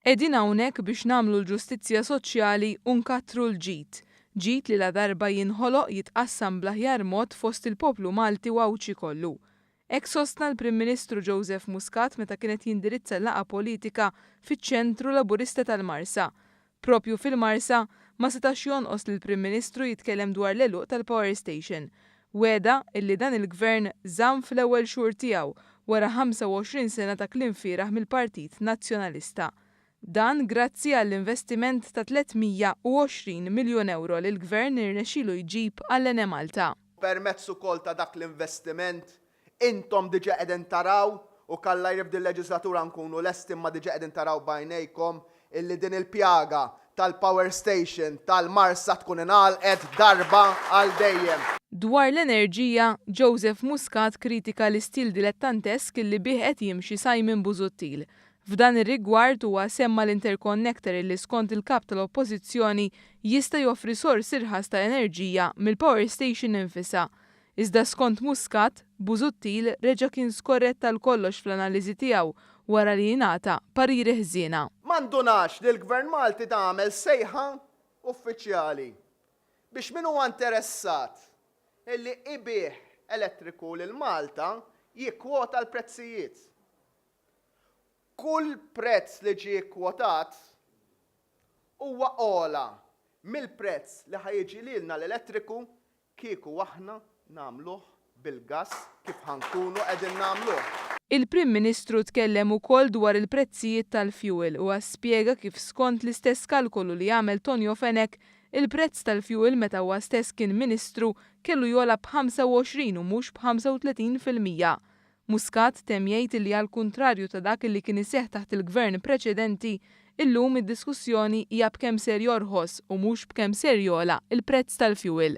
Qegħdin hawnhekk biex nagħmlu l-ġustizzja soċjali u nkattru l-ġid. Ġid li ladarba jinħoloq jitqassam bl-aħjar mod fost il-poplu Malti u Għawdxi kollu. Hekk sostna l-Prim Ministru Joseph Muscat meta kien qed jindirizza laqgħa politika fiċ-Ċentru Laburista tal-Marsa. Propju fil-Marsa, ma setax jonqos li l-Prim Ministru jitkellem dwar l-għeluq tal-Power Station. Wegħda illi dan il-Gvern żamm fl-ewwel xhur tiegħu wara 25 sena ta' kliem fieragħ mill-Partit Nazzjonalista. Dan grazzi għall-investiment ta' 320 miljun ewro li l-Gvern irnexxielu jġib għall-Enemalta. Permezz ukoll ta' dak l-investiment, intom diġà qegħdin taraw, u k'Alla jrid f'din leġislatura nkunu lesti imma diġà qegħdin taraw b'għajnejkom illi din il-pjaga tal-power station tal-Marsa tkun ingħalqet darba għal dejjem. Dwar l-enerġija, Joseph Muscat kritika l-istil dilettantesk illi bih qed jimxi Simon Busuttil. F'dan ir-rigward huwa semma l-interconnector illi skont il-Kap tal-Oppożizzjoni jista' joffri sors irħas ta' enerġija mill-power station infisha. Iżda skont Muscat, Busuttil reġa' kien skorrett għal kollox fl-analiżi tiegħu wara li ingħata pariri ħżiena. Ma ndunax li l-Gvern Malti ta għamel sejħa uffiċjali biex min huwa interessat illi ibigħ elettriku lil Malta jikkwota l-prezzijiet. Kull prezz li ġie kkwotat huwa ogħla mill-prezz li ħa jiġi lilna l-elettriku kieku aħna nagħmluh bil-gass kif ħa nkunu qegħdin nagħmluh. Il-Prim Ministru tkellem ukoll dwar il-prezzijiet tal-fjuwil u spjega kif skont l-istess kalkolu li għamel Tonio Fenech, il-prezz tal-fjuwil meta huwa stess kien Ministru kellu jogħla b'25 u mhux b'35%. Muscat temm jgħid li għall-kuntrarju ta' dak li kien iseħħ taħt il-gvern preċedenti, illum id-diskussjoni hija b'kemm ser jorħos u mhux b'kemm ser jogħla l-prezz tal-fjuwil.